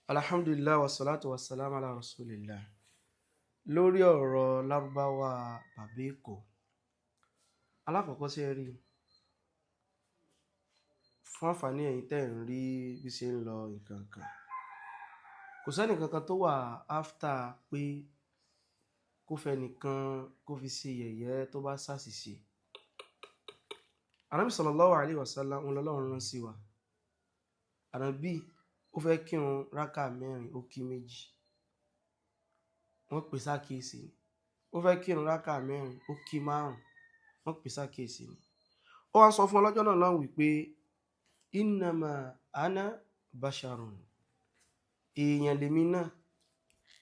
Alhamdulillah wa salatu wa salam ala rasulillah. Lórí ọ̀rọ̀ Lárúbáwá bàbá Èkó, alákọ̀ọ́kọ́, sí ẹ rí fún àǹfààní ẹ̀yin tẹ́ ẹ̀ ń rí bí ṣe ń lọ nǹkan kan, kò sẹ́nì kankan tó wà after pé kó fẹ́ nìkan kó fi ṣe yẹ̀yẹ́ tó bá ṣàṣìṣe. Ànábì sallallahu alaihi wasallam ń lọ́lọ́run rán sí wa. Ànábì ó fẹ́ kírun rákà mẹ́rin, ó kí méjì, wọ́n pè sákìyèsí ni. Ó fẹ́ kírun rákà mẹ́rin, ó kí márùn, wọ́n pè sákìyèsí ni. Ó wá sọ fún ọlọ́jọ́ náà lọ́hùn wípé innama ana basharun, èèyàn lèmi náà,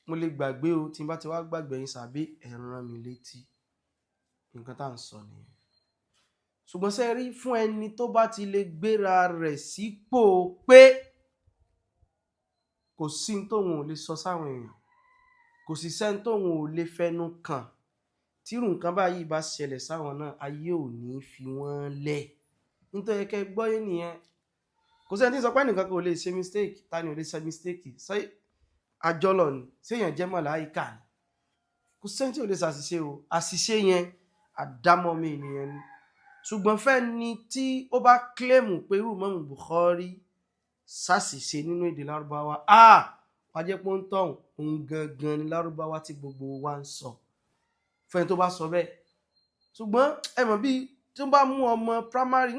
mo lè gbàgbé o. Tí n bá ti wá gbàgbé yín sàbí, ẹ rán mi létí. Nǹkan tá à ń sọ nìyẹn. Ṣùgbọ́n ṣe rí, fún ẹni tó bá ti lè gbéra rẹ̀ sípò pé kò sí ní tóun ò lè sọ sáwọn èèyàn, kò sì sẹ́ni tóun ò lè fẹnu kàn, tírù nǹkan báyìí bá ṣẹlẹ̀ sáwọn náà, ayé ò ní fi wọ́n lẹ̀. Nítorí kẹ́ gbọ́yé nìyẹn. Kò sẹ́ni tí ń sọ pé ẹnìkan kò lè ṣe mistake. Ta ni ò lè ṣe mistake? Ṣé àjọlọ ni? Séèyàn jẹ́ màláíkà ni? Kò sẹ́ni tí ò lè ṣàṣìṣe o. Àṣìṣe yẹn, àdámọ́ mi ènìyàn ni. Ṣùgbọ́n fẹ́ ni tí ó bá claim pé irú Imam Bukhari ṣàṣìṣe nínú èdè Lárúbáwá, ah, wàá jẹ́ pé ó ń tọ̀hún òun gangan ni Lárúbáwá tí gbogbo wa ń sọ, fẹ́ni tó bá sọ bẹ́ẹ̀. Ṣùgbọ́n ẹ mọ̀ bí tí wọ́n bá mú ọmọ primary,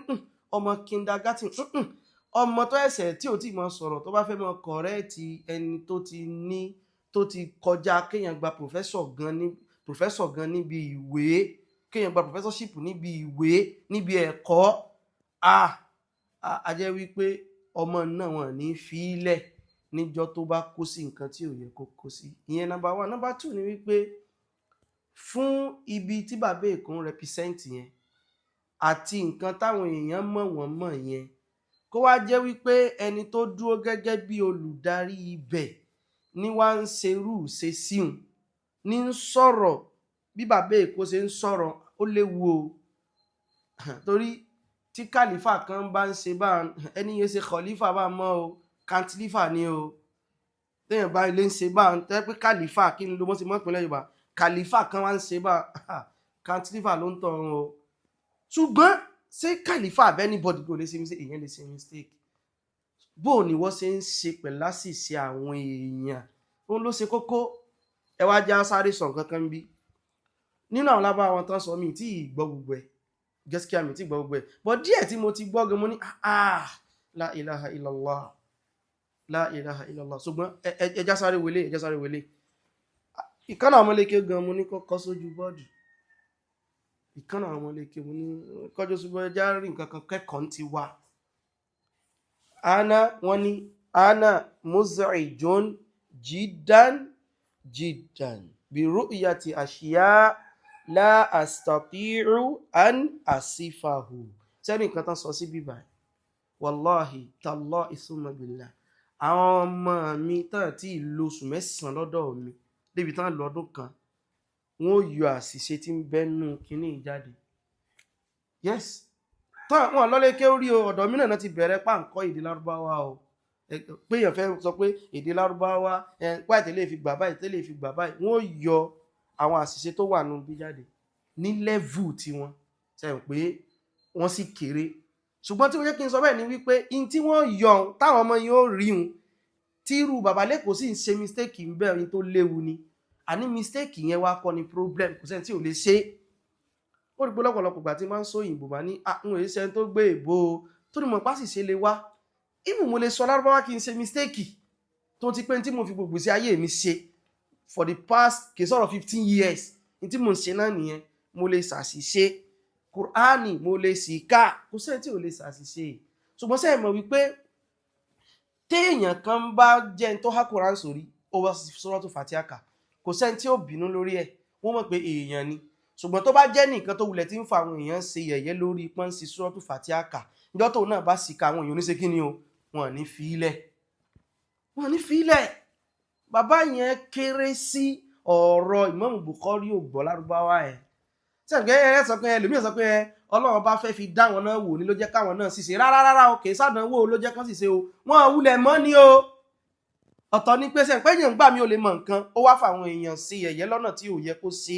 ọmọ kindergarten, ọmọ tó ẹsẹ̀ tí ò tí mọ sọ̀rọ̀, tó bá fẹ́ mọ correct ẹni tó ti ní, tó ti kọjá kéèyàn gba professor gan ní professor gan níbi ìwé, kéèyàn gba professorship níbi ìwé, níbi ẹ̀kọ́, ah, a jẹ́ wípé ọmọ náà wọn ní fi í lẹ̀ níjọ́ tó bá kó sí nǹkan tí ò yẹ kó kó sí. Ìyẹn number one. Number two ni wípé fún ibi tí bàbá Èkó ń represent yẹn àti nǹkan táwọn èèyàn mọ̀ wọ́n mọ̀ yẹn, kó wá jẹ́ wípé ẹni tó dúró gẹ́gẹ́ bí olùdarí ibẹ̀ ní wá ń ṣerú ṣe síhun ní ń sọ̀rọ̀ bí bàbá Èkó ṣe ń sọ̀rọ̀, ó léwu o. Torí tí kàlífà kan bá ń ṣe bá ẹni yẹn ṣe kàlífà bá mọ́ o, kàntìlífà ni o. Téèyàn bá ilé ń ṣe bá ń tẹ́ pé kàlífà, kí ni ló mọ́ sí mọ́ ìpínlẹ̀ Yorùbá, kàlífà kan wá ń ṣe bá, kàntìlífà ló ń tọrun o. Ṣùgbọ́n ṣé kàlífà àbẹ́ anybody kò lè ṣe mistake? Èèyàn lè ṣe mistake. Bó o ní wọ́n ṣe ń ṣe pẹ̀lú àṣìṣe àwọn èèyàn, òun ló ṣe kókó. Ẹ wá já sáré sọ nǹkan kan bí nínú àwọn lábá àwọn tán sọ. Mi tí ì gbọ́ gbogbo ẹ̀, gẹ́síkíá mi tí ì gbọ́ gbogbo ẹ̀, but díẹ̀ tí mo ti gbọ́ gan, mo ní, "Ah, la ilaha illallah, la ilaha illallah." Ṣùgbọ́n ẹ já sáré wọlé, ẹ já sáré wọlé. Ìkànnà àwọn ọmọléke gan, mo ní kó kọ́ sójú bọ́ọ̀dù. Ìkànnà àwọn ọmọléke, mo ní kọjú sójú bọ́ọ̀dù, ẹjá rí nǹkan kan kẹ́kọ̀ọ́ ti wá. Ana, wọ́n ní ana muz'ijun jiddan jiddan bi ru'yati ashiya la astati'u an asifahu. Sẹ́ni nǹkan tán sọ sí bíbá, wallahi tallahi summa billah, àwọn ọmọ mi tán tí ìlò oṣù 9 lọ́dọ̀ mi débi tán lọ́dún kan, wọ́n ó yọ àṣìṣe tí ń bẹ́nu kínní jáde. Yes, tán wọn lọ́lé ké rí o. Ọ̀dọ̀ mi náà ti bẹ̀rẹ̀ páǹkọ́ èdè Lárúbáwá o. Pé èèyàn fẹ́ sọ pé èdè Lárúbáwá ẹ báyìí, tẹ́lẹ̀ fi gbà báyìí, tẹ́lẹ̀ fi gbà báyìí, wọ́n ó yọ àwọn àṣìṣe tó wà nù bí jáde ní level tiwọn. Sẹ́yìn pé wọ́n sì kéré, ṣùgbọ́n tí wọ́n jẹ́ kí n sọ bẹ́ẹ̀ ni wípé in tí wọ́n yọ táwọn ọmọ yìí ó rí un, tí irú bàbá lẹ́kọ̀ọ́ sì ń ṣe mistake ń bẹ́ẹ̀ ní tó léwu ni. Àní mistake yẹn wá kọ́ ni problem. Kò sẹ́ni tí ò lè ṣe é. Ó rí pé lọ́pọ̀lọpọ̀ ìgbà tí máa ń sọ òyìnbó, bá ní àwọn èyí sẹ́ni tó gbé èbó o, tó ní mọ̀ pàṣìṣe lè wá. Even mo lè sọ Lárúbáwá kí n ṣe mistake, tó ti pé tí mo fi gbogbo sí ayé mi ṣe for the past, kì í sọ̀rọ̀ 15 years, ní tí mo ń ṣe náà nìyẹn. Mo lè ṣàṣìṣe Kùránì, mo lè sì ká. Kò sẹ́ni tí ò lè ṣàṣìṣe. Ṣùgbọ́n sẹ́yìn mọ̀ wípé téèyàn kan bá jẹ́ ẹni tó há Kùránì sórí, ó wá Suratu Fatiha kà, kò sẹ́ni tí ó bínú lórí ẹ̀, wọ́n mọ̀ pé èèyàn ni. Ṣùgbọ́n tó bá jẹ́ nìkan tó wulẹ̀ tí ń fa àwọn èèyàn ṣe yẹ̀yẹ́ lórí pọ́n sí Suratu Fatiha kà, níjọ́ tóun náà bá sì ka, àwọn èèyàn oníṣe kí ni o, wọn ní fi í lẹ̀, wọn ní fi í lẹ̀. Bàbá yẹn kéré sí ọ̀rọ̀ Imam Bukhari ò gbọ́ Lárúbáwá ẹ̀. Sẹ́ǹkẹ́ ẹ sọ pé ẹlòmíràn sọ pé ẹ Ọlọ́run bá fẹ́ fi dá wọn náà wò ní ló jẹ́ káwọn náà ṣìṣe. Rárá rárá o, kì í sàdánwò ló jẹ́ kán ṣìṣe o. Wọ́n wulẹ̀ mọ́ ni o. Ọ̀tọ̀ ní pé sẹ́yìn pẹ́yìn gbà mí ò lè mọ nǹkan, ó wá fáwọn èèyàn sí ẹ̀yẹ lọ́nà tí ò yẹ kó ṣe.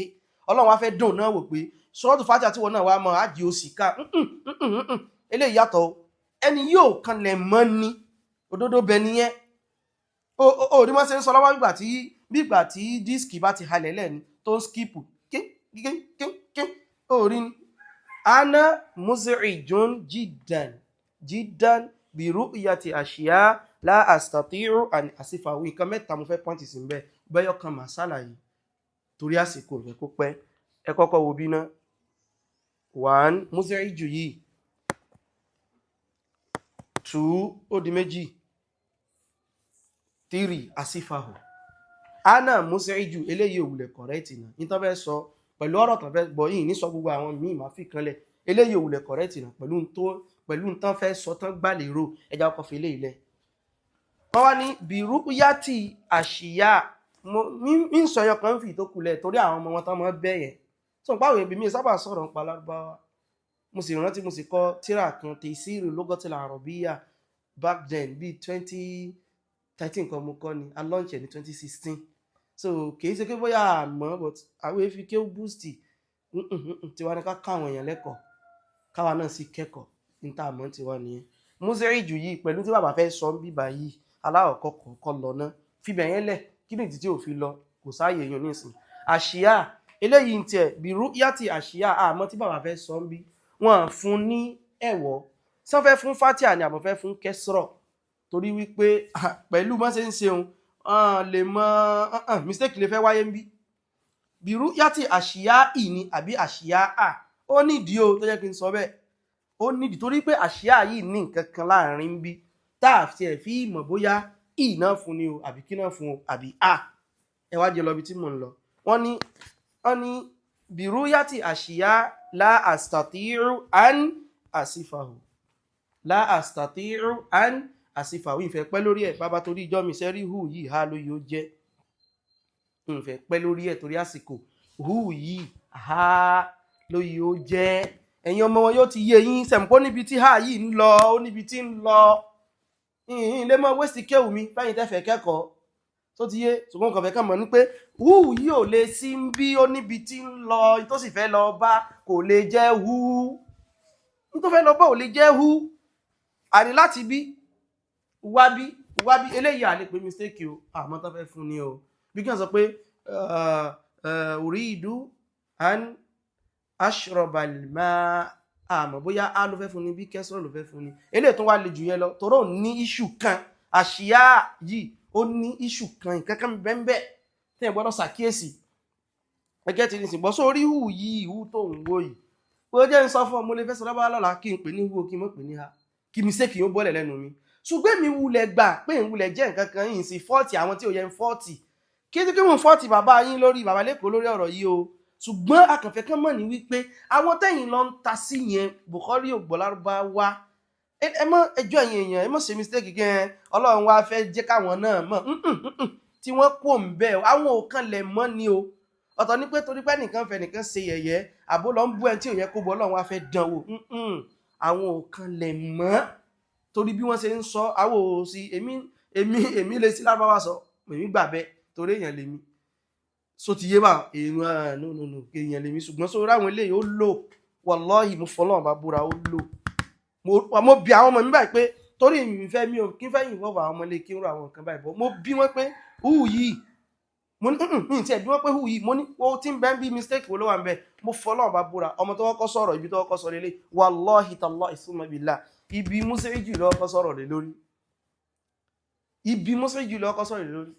Ọlọ́run wá fẹ́ dùn náà wò pé sọ́ọ́tù Fátíà tí wọn náà wá mọ ájì òsì ká. Eléyìí yàtọ̀ o, ẹni yóò kanlẹ̀ mọ́ ni òdodo bẹ nìyẹn. Ó rí mọ́ ṣe ń sọ lọ́wọ́ bígbà tí dísìkì bá ti halẹ̀ lẹ́ni tó ń skípù kínkínkínkín, ó rí ni. Ana muz'ijun jiddan jiddan bi ru'yati ashiya la astati'u an asifahu. Nǹkan mẹ́ta mo fẹ́ pọ́ǹtì sí bẹ́ẹ̀ bẹ́yọ̀ kan mà ṣàlàyé torí àsìkò rẹ̀ kó pẹ́. Ẹ kọ́kọ́ wo bí ná. 1 muz'iju yìí, 2 ó di méjì, 3 asifahu. Ana muz'iju eléyìí òwúlẹ̀ kọ̀rẹ́tì náà ní tán fẹ́ sọ pẹ̀lú ọ̀rọ̀ tán fẹ́ gbọ́ yìí ní sọ gbogbo àwọn míì máa fi kanlẹ̀. Eléyìí òwúlẹ̀ kọ̀rẹ́tì náà pẹ̀lú tán fẹ́ sọ tán gbà lérò. Ẹja ọkọ̀ fi eléyìí lẹ̀. Wọ́n wá ní bìrú yàtì àṣìyá mi ń sọ ẹyọ kan fi tó kulẹ̀ torí àwọn ọmọ wọn tán mọ́ bẹ́ yẹn tó ń pàwọn ẹbí mi sábà sọ̀rọ̀ ń pa Lárúbáwá. Mo sì rántí mo sì kọ tíra kan Taysiru Lugatil Arabiyya back then bíi 2013 kan mo kọ́ ni, a launch ẹ̀ ní 2016, so kìí ṣe pé bóyá àmọ́, but àwọn èéfi kí ó boost tiwa ní ká káwọn èèyàn lẹ́kọ̀ọ́, káwa náà sì kẹ́kọ̀ọ́ ní tá a mọ̀ tiwa nìyẹn. Muz'iju yìí pẹ̀lú tí bàbá fẹ́ sọ ń bíbà yìí, aláwọ̀kọ́ kọ̀ọ̀kan lọ ná fibẹ̀ yẹn lẹ̀. Kí nìdí tí ò fi lọ? Kò sáàyè èèyàn nísìn. Àṣìyá eléyìí ń tiẹ̀ bìrú yàtì àṣìyá, àmọ́ tí bàbá fẹ́ sọ ń bí wọ́n fún ní ẹ̀wọ́ sọ́n fẹ́ fún fatia ni àbọ̀ fẹ́ fún kẹsìrọ̀, torí wípé pẹ̀lú mọ́ ṣe ń ṣeun lè mọ mistake lè fẹ́ wáyé ń bí. Bìrú yàtì àṣìyá ì ni àbí àṣìyá à, ó nídìí o tó jẹ́ kí n sọ bẹ́ẹ̀. Ó nídìí torí pé àṣìyá yìí ní nǹkan kan láàrin ń bí tá a fi ẹ̀ fi mọ̀ bóyá ì náà fún ni o àbí kí náà fún o àbí a. Ẹ wá jẹ lọ ibi tí mò ń lọ. Wọ́n ní bìrú yàtì àṣìyá la astati'u an asifahu, la astati'u an asifahu. Ìfẹ́ pẹ́ lórí ẹ̀ bàbá torí ìjọ mi sẹ́rí hù yìí ha ló yóò jẹ́. Ìfẹ́ pẹ́ lórí ẹ̀ torí àsìkò. Hù yìí ha ló yóò jẹ́. Ẹ̀yin ọmọ wọn yóò ti yé yín sẹ̀mùkó níbi tí ha yìí ń lọ, ó níbi tí ń lọ. Ìhìn lè mọ wéṣì kéwù mi fẹ́yìn tẹ́fẹ̀ẹ́ kẹ́kọ̀ọ́ tó ti yé, ṣùgbọ́n kàn fẹ́ kàn mọ̀ ní pé hù yìí ò lè sí ń bí, ó níbi tí ń lọ tó sì fẹ́ lọ bá kò lè jẹ́ hù. Ní tó fẹ́ lọ bá ò lè jẹ́ hù. Àní láti bí wá bí wá bí eléyìí à lè pé mistake o, àmọ́ tó fẹ́ fún ni o. Bí kí wọ́n sọ pé uridu an ashrabal ma'a, àmọ́ bóyá a ló fẹ́ fún ni bí kẹsàn ló fẹ́ fún ni. Eléyìí tó wá le jù yẹn lọ toró ní issue kan. Àṣìyá yìí ó ní issue kan, nǹkan kan bẹ́ẹ̀ tí ẹ gbọ́dọ̀ ṣàkíyèsí. Ẹgẹ́ ti ní sìn bọ́ sórí hù yìí, hù tó ń wò yìí, ó jẹ́ ń sọ fún ọ, mo lè fẹ́ sọ lọ́wọ́ lọ́la kí n pè ní hù, kí n mọ̀ pè ní ha, kí mistake yóò bọ́lẹ̀ lẹ́nu mi. Ṣùgbọ́n mi wulẹ̀ gbà pé ń wulẹ̀ jẹ́ nǹkan kan yìí sí fault àwọn tí ò yẹ ń fault. Kí tí kí wọ́n fault bàbá yín lórí bàbá lẹ́kọ̀ọ́ lórí ọ̀rọ̀ yìí o. Ṣùgbọ́n akànfẹ́ kan mọ̀ ní wípé àwọn tẹ̀yìn lọ ń ta sí yẹn, Bukhari ò gbọ́ Lárúbáwá. Ẹ mọ ẹjọ́ ẹ̀yìn èèyàn, ẹ mọ̀ ṣe mistake gan. Ọlọ́run wá fẹ́ jẹ́ káwọn náà mọ̀ tí wọ́n kò ń bẹ́ẹ̀, àwọn ò kan lẹ̀ mọ́ ni o. Ọ̀tọ̀ ní pé torí pé nìkan fẹ́ nìkan ṣe yẹ̀yẹ́ àbó lọ ń bú ẹni tí ò yẹ kó bọ́, Ọlọ́run wá fẹ́ dán wò. Àwọn ò kan lẹ̀ mọ́ torí bí wọ́n ṣe ń sọ àwọn ò sí. Èmi lè sí Lárúbáwá sọ, èmi gbà bẹ́ẹ̀ torí èèyàn lèmi so ti yé bá èèyàn. No, no, no, èèyàn lèmi. Ṣùgbọ́n sọ ráwọn eléyìí ó lò, wàláhì mo fọlọ́run bá búra, ó lò. Mo bi àwọn ọmọ mi báyìí pé torí mi fẹ́ mi ò kí n fẹ́ yìnbọn àwọn ọmọ ilé kí n rọ àwọn nǹkan báyìí bọ́. Mo bí wọ́n pé hù yìí, mo ní mi tí ẹ̀ bí wọ́n pé hù yìí, mo ní o tí ń bẹ́ ń bí mistake wo ló wà ń bẹ́. Mo fọlọ́run bá búra, ọmọ tó kọ́kọ́ sọ̀rọ̀, ibi tó kọ́kọ́ sọ lélẹ̀, wàláhì tàláhì summa billah, ibi mùsíríjì ló kọ́kọ́ sọ̀rọ̀ lé lórí, ibi mùsíríjì ló kọ́kọ́ sọ̀rọ̀ lé lórí.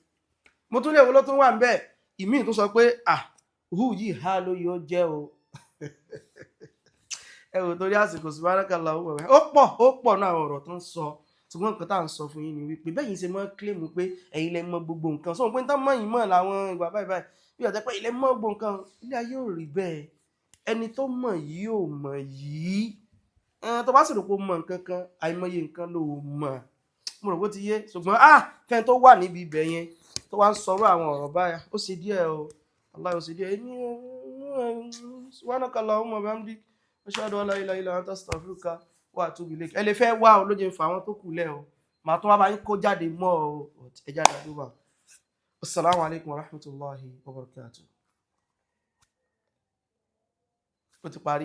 Mo tún lè wo ló tún wà ń bẹ́. Ìmíì tó sọ pé ah, hù yìí ha ló yóò jẹ́ o. Ẹ wò, torí àsìkò, subhanakallah, ó pọ̀, ó pọ̀ náà àwọn ọ̀rọ̀ tó ń sọ. Ṣùgbọ́n nǹkan tá à ń sọ fún yín ni wípé bẹ́ẹ̀ yìí ṣe mọ́ claim pé ẹ̀yin lẹ mọ̀ gbogbo nǹkan, sọ pé tán mọ̀ yín mọ̀ làwọn ìgbà báyìí báyìí bí ọ̀tẹ́ pé ilẹ̀ mọ̀ gbogbo nǹkan, ilé ayé ò rí bẹ́ẹ̀. Ẹni tó mọ̀ yìí ò mọ̀ yìí. Tó bá sì rò pé ó mọ̀ nǹkan kan, àìmọye nǹkan ló mọ̀. Mo rò bó ti yé. Ṣùgbọ́n ah, fẹ́ni tó wà níbi ibẹ̀ yẹn tó wá ń sọ̀rọ̀ àwọn ọ̀rọ̀ báyà, ó ṣe díẹ̀ o, Allah, ó ṣe díẹ̀. Èmi subhanakallahumma wa bihamdik, ashhadu an la ilaha illa anta, astaghfiruka wa atubu ilayk. Ẹ lè fẹ́ wá o ló jẹ́ ń fa àwọn tó kù lẹ́ o. Màá tún wá bá yín kó jáde mọ́ ọ ẹ jáde àdúrà. Assalamu alaikum warahmatullahi wabarakatuh. Ó ti parí.